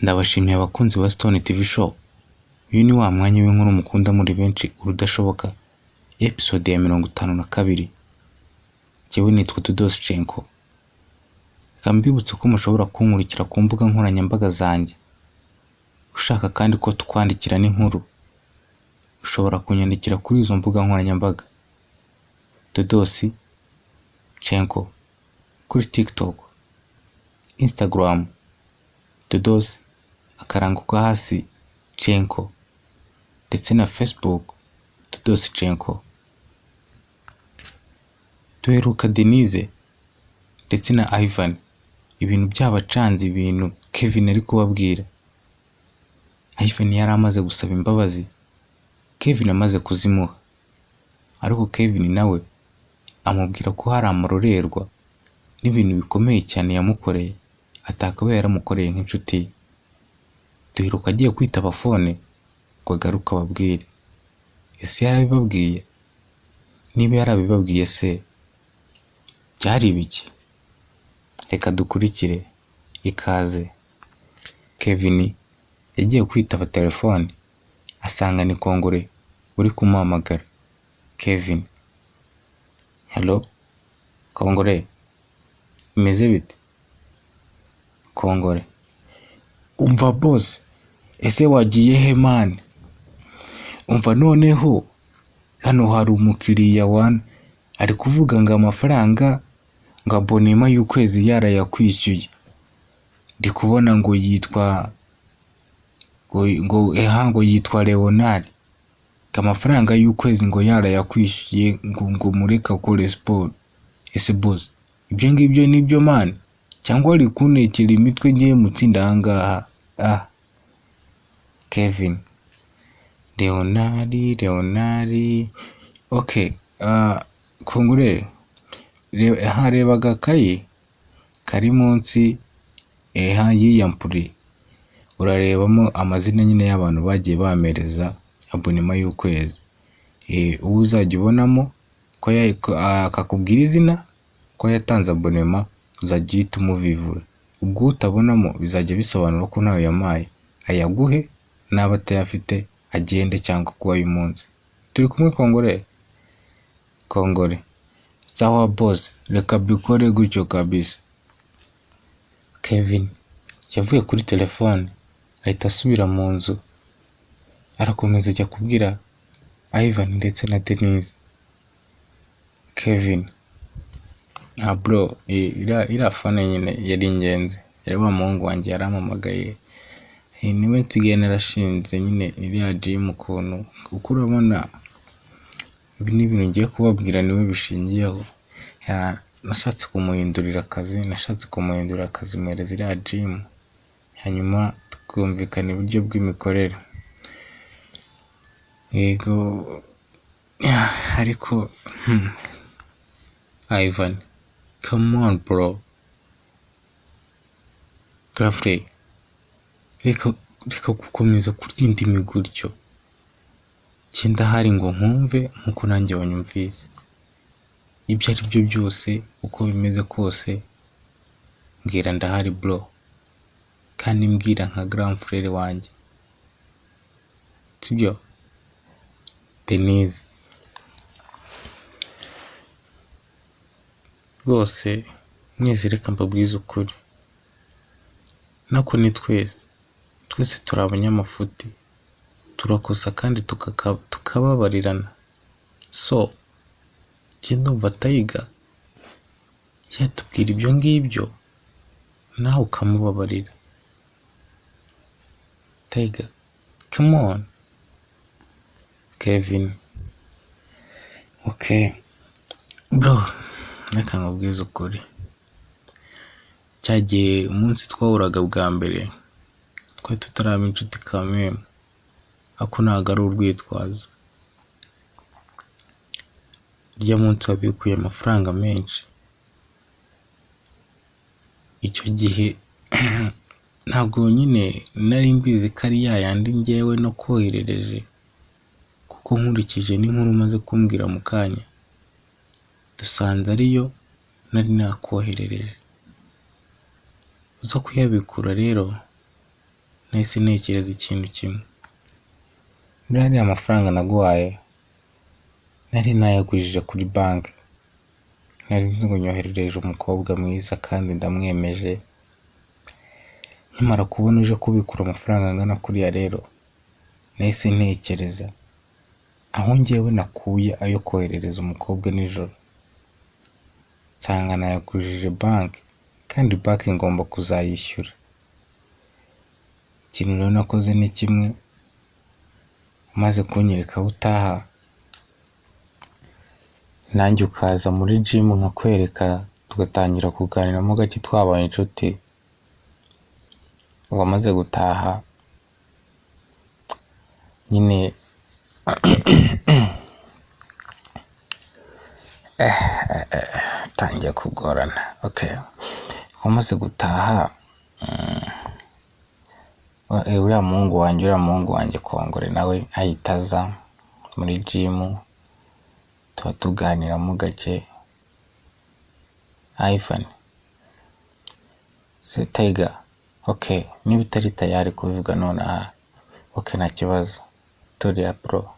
Ndabashimiye abakunzi ba Stone TV Show, uyu ni wa mwanya w'inkuru mukunda muri benshi urudashoboka, episode ya 52, njyewe nitwa Dodos Cenko, reka mbibutse ko mushobora kunkurikira ku mbuga nkoranyambaga zanjye, ushaka kandi ko twandikira n'inkuru, ushobora kunyandikira kuri izo mbuga nkoranyambaga, Dodos Cenko kuri TikTok, Instagram, Dodos akarango ko hasi Cenko ndetse na Facebook Dodos Cenko. Duheruka Denise ndetse na Ivan ibintu byabacanze, ibintu Kevin ari kubabwira. Ivan yari amaze gusaba imbabazi, Kevin amaze kuzimuha, ariko Kevin nawe amubwira ko hari amarorerwa n'ibintu bikomeye cyane yamukoreye atakabaye yaramukoreye nk'inshuti ye. Duheruka agiye kwitaba phone ngo agaruke ababwire. Ese yarabibabwiye? Niba yarabibabwiye se byari ibiki? Reka dukurikire ikaze. Kevin yagiye kwitaba telefone asanga ni Kongore uri kumuhamagara. Kevin: hello Kongore, bimeze bite? Kongore: umva boss, ese wagiye he man? Umva noneho hano hari umukiriya wana ari kuvuga ngo amafaranga ngo abonnement y'ukwezi yarayakwishyuye. Ndi kubona ngo yitwa ngo eha ngo yitwa Leonard, ngo amafaranga y'ukwezi ngo yarayakwishyuye, ngo mureke akore siporo. Ese boss, ibyo ngibyo nibyo man, cyangwa ari kuntekera imitwe ngiye mutsinda aha ngaha? Ah, Kevin: Leonard, Leonard, okay, Kongore, aha reba agakayi kari munsi eha y'iyi ampuri, urarebamo amazina nyine y'abantu bagiye bampereza abonnement y'ukwezi. Uwo uzajya ubonamo ko akakubwira izina ko yatanze abonnement, uzajya uhita umuvivura. Ubwo utabonamo bizajya bisobanura ko ntawe yampaye, ayaguhe naba atayafite agende cyangwa kuba uyu munsi. Turi kumwe Kongore? Kongore: sawa boss, reka mbikore gutyo kabisa. Kevin yavuye kuri telefone ahita asubira mu nzu, arakomeza ajya kubwira Ivan ndetse na Denise. Kevin: ah bro, iriya phone nyine yari ingenzi, yari wa muhungu wanjye yarampamagaye, niwe nsigaye narashinze nyine iriya gym ukuntu, kuko urabona ibi ni ibintu ngiye kubabwira niwe bishingiyeho. Nashatse kumuhindurira akazi, nashatse kumuhindurira akazi muhereza iriya gym, hanyuma twumvikana uburyo bw'imikorere. Yego, ariko Ivan: come on bro, Grafre, reka gukomeza kurya indimi gutyo. Njye ndahari ngo nkumve nkuko nanjye wanyumvise. Ibyo ari byo byose uko bimeze kose mbwira, ndahari bro, kandi mbwira nka grand frère wanjye, sibyo? Denise: rwose mwese reka mbabwize ukuri, nako ni twese, twese turi abanyamafuti, turakosa kandi tukababarirana. So njye ndumva Tiger yatubwira ibyo ngibyo nawe ukamubabarira. Tiger, come on. Kevin: okay bro, reka nkubwize ukuri, cya gihe umunsi twahuraga bwa mbere twari tutaraba inshuti kameme, ariko ntabwo ari urwitwazo. Urya munsi wabikuye amafaranga menshi, icyo gihe ntabwo nyine nari mbizi ko ari ya yandi njyewe nakoherereje, kuko nkurikije n'inkuru umaze kumbwira mu kanya, dusanze ariyo nari nakoherereje. Uza kuyabikura rero Nahise ntekereza ikintu kimwe. Muri ariya mafaranga naguhaye, nari nayagujije kuri banki. Nari nzi ngo nyoherereje umukobwa mwiza kandi ndamwemeje. Nkimara kubona uje kubikura amafaranga angana kuriya rero, nahise ntekereza aho njyewe nakuye ayo koherereza umukobwa nijoro, nsanga nayagujije banki kandi banki ngomba kuzayishyura. Ikintu rero nakoze ni kimwe, umaze kunyereka aho utaha, nanjye ukaza muri jimu nkakwereka, tugatangira kuganiramo gake twabaye inshuti, wamaze gutaha nyine tangiye kugorana. Okay, wamaze gutaha, uriya muhungu wanjye Kongore nawe ahita aza muri jimu, tuba tuganiramo gake. Ivan se Tiger, okay, niba utari tayari kubivuga nonaha, okay, nta kibazo, turiya bro,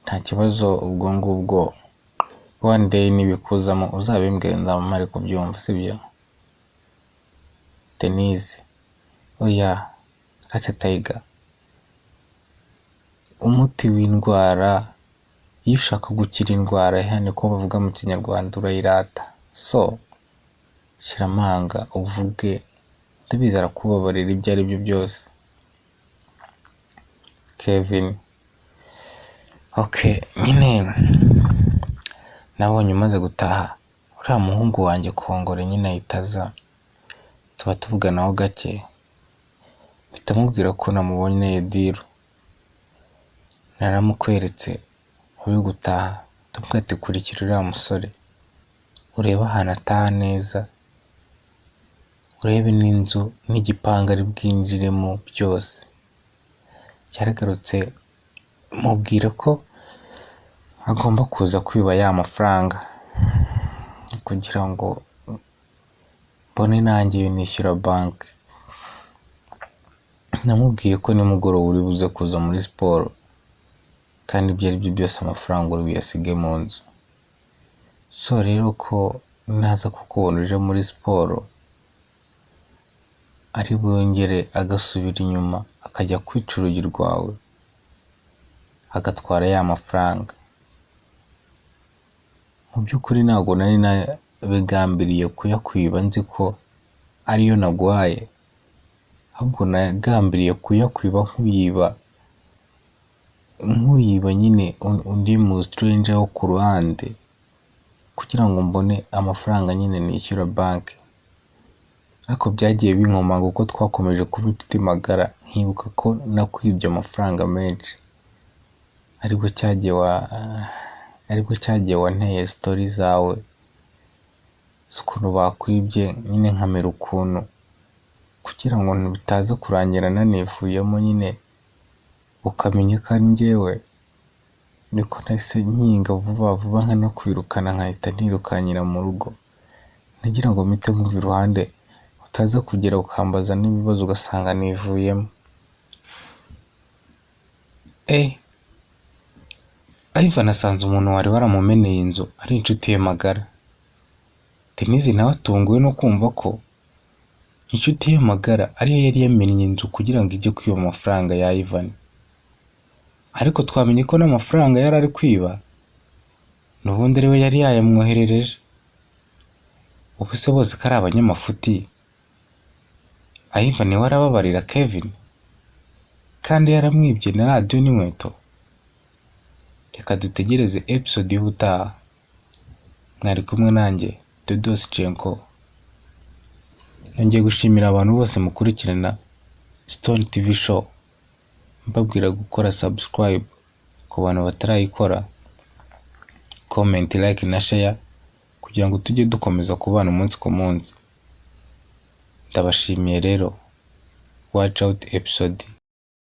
nta kibazo. Ubwo ngubwo one day nibikuzamo uzabimbwire, nzaba mpari kubyumva, sibyo? Denise, oya rata Tiger, umuti w'indwara, iyo ushaka gukira indwara niko bavuga mu Kinyarwanda, urayirata. So shyira amanga uvuge, ndabizi arakubabarira ibyo ari byo byose. Kevin, okay, nyine nabonye umaze gutaha, uriya muhungu wanjye Kongore nyine ahita aza, tuba tuvuganaho gake, mpita mubwira ko namuboneye deal, naramukweretse uri gutaha, ndamubwira ati kurikira uriya musore, urebe ahantu ataha neza, urebe n'inzu n'igipangu ari bwinjiremo byose. Yaragarutse mubwira ko agomba kuza kwiba ya mafaranga kugira ngo mbone nanjye ayo nishyura banki. Namubwiye ko nimugoroba uri buze kuza muri siporo, kandi ibyo ari byo byose amafaranga uri buyasige mu nzu. So rero ko naza kukubona uje muri siporo, ari bwongere agasubira inyuma akajya kwica urugi rwawe, agatwara ya mafaranga. Mu by'ukuri ntabwo nari nabigambiriye kuyakwiba nzi ko ariyo naguhaye, ahubwo nagambiriye kuyakwiba nkuyiba nyine undi mu stranger wo ku ruhande, kugira ngo mbone amafaranga nyine nishyura banki. Ariko byagiye binkomanga uko twakomeje kuba inshuti magara, nkibuka ko nakwibye amafaranga menshi, aribwo cyagiye wanteye story zawe z'ukuntu bakwibye, nyine nkamera ukuntu, kugira ngo bitaza kurangira nanivuyemo nyine ukamenya ko ari njyewe, niko nahise nkinga vuba vuba nkanakwirukana nkahita nirukankira mu rugo. Nagira ngo mpite nkuva iruhande utaza kugera ukambaza n'ibibazo ugasanga nivuyemo. Ivan asanze umuntu wari waramumeneye inzu ari inshuti ye magara. Denise nawe atunguwe no kumva ko inshuti ye magara ariyo yari yamennye inzu kugira ngo ijye kwiba amafaranga ya Ivan. Ariko twamenye ko n'amafaranga yari ari kwiba n'ubundi ari we yari yayamwoherereje. Ubu se bose ko ari abanyamafuti, Ivan we arababarira Kevin kandi yaramwibye na radiyo n'inkweto? Reka dutegereze episode y'ubutaha. Mwari kumwe nanjye Dodos Cenko. Nongeye gushimira abantu bose mukurikirana Stone TV Show, mbabwira gukora subscribe ku bantu batarayikora, comment, like na share kugira ngo tujye dukomeza kubana umunsi ku munsi. Ndabashimiye rero, watch out episode.